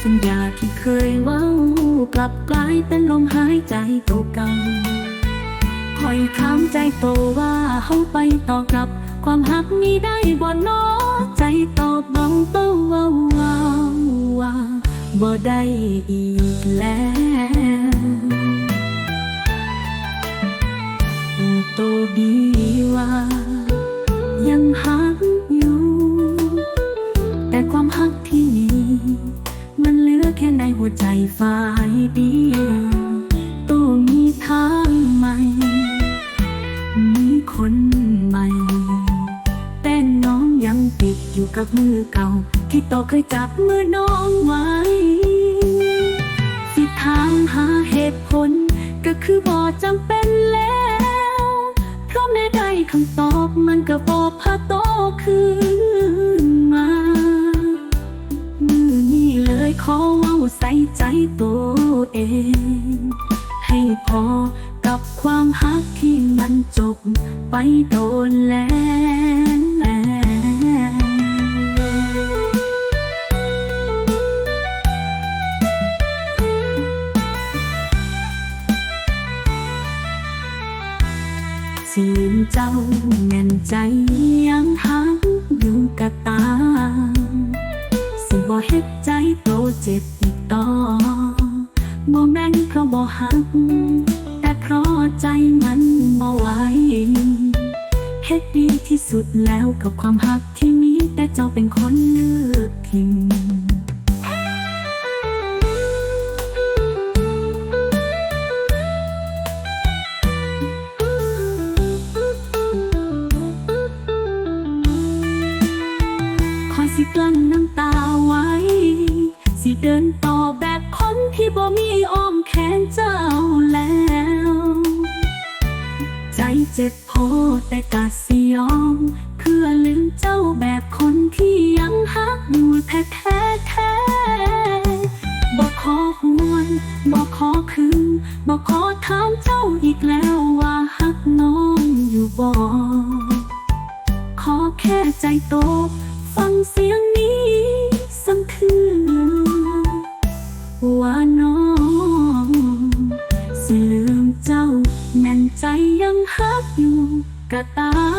ສັນຍາທີ່ເຄີຍເວົ້າ ກັບກາຍເປັນລົມຫາຍໃຈໂຕເກົ່າ. ຂ້ອຍຖາມໃຈໂຕວ່າເຮົາໄປຕໍ່ກັບຄວາມຮັກນີ້ໄດ້ບໍ່ນໍ? ໃຈຕອບເບົາໆ ເວົ້າໆ ວ່າບໍ່ໄດ້ອີກແລ້ວ. ຮູ້ໂຕດີວ່າຍັງຮັກຢູ່ ແຕ່ຄວາມຮັກທີ່ມີ ມັນເຫຼືອແຄ່ໃນຫົວໃຈຝ່າຍດຽວ. ໂຕມີທາງໃໝ່ ມີຄົນໃໝ່ ແຕ່ນ້ອງຍັງຕິດຢູ່ກັບມືເກົ່າ ທີ່ໂຕເຄີຍຈັບມືນ້ອງໄວ້. ຊິຖາມຫາເຫດຜົນ ກໍຄືບໍ່ຈຳເປັນແລ້ວ ເພາະແນໃດຄຳຕອບມັນກໍບໍ່ພາໂຕຄືນມາ. ມື້ນີ້ເລີຍຂໍເວົ້າໃສ່ໃຈໂຕເອງ ໃຫ້ພໍກັບຄວາມຮັກທີ່ມັນຈົບໄປໂດນແລ້ວ. ຊິລືມເຈົ້າແມ່ນໃຈຍັງຮັກຢູ່ກໍຕາມ ຊິບໍ່ເຮັດໃຈໂຕເຈັບອີກຕໍ່. ບໍ່ແມ່ນເພາະບໍ່ຮັກ ແຕ່ເພາະໃຈມັນບໍ່ໄຫວ. ເຮັດດີທີ່ສຸດແລ້ວກັບຄວາມຮັກທີ່ມີ ແຕ່ເຈົ້າເປັນຄົນເລືອກຖິ້ມ. ຂ້ອຍຊິກລັ້ນນ້ຳຕາໄວ້ ຊິເດີນຕໍ່ແບບຄົນທີ່ບໍ່ມີອ້ອມແຂນເຈົ້າແລ້ວ. ໃຈເຈັບພໍ ແຕ່ກະຊິຍອມ ເພື່ອລືມເຈົ້າແບບຄົນທີ່ຍັງຮັກຢູ່ແທ້ໆ. ບໍ່ຂໍຫວນ ບໍ່ຂໍຄືນ ບໍ່ຂໍຖາມເຈົ້າອີກແລ້ວວ່າຮັກນ້ອງຢູ່ບໍ່? ຂໍແຄ່ໃຈໂຕຟັງສຽງນີ້ຊ້ຳເທື່ອ ວ່ານ້ອງຊິລືມເຈົ້າ ແມ່ນໃຈຍັງຮັກຢູ່ກໍຕາມ.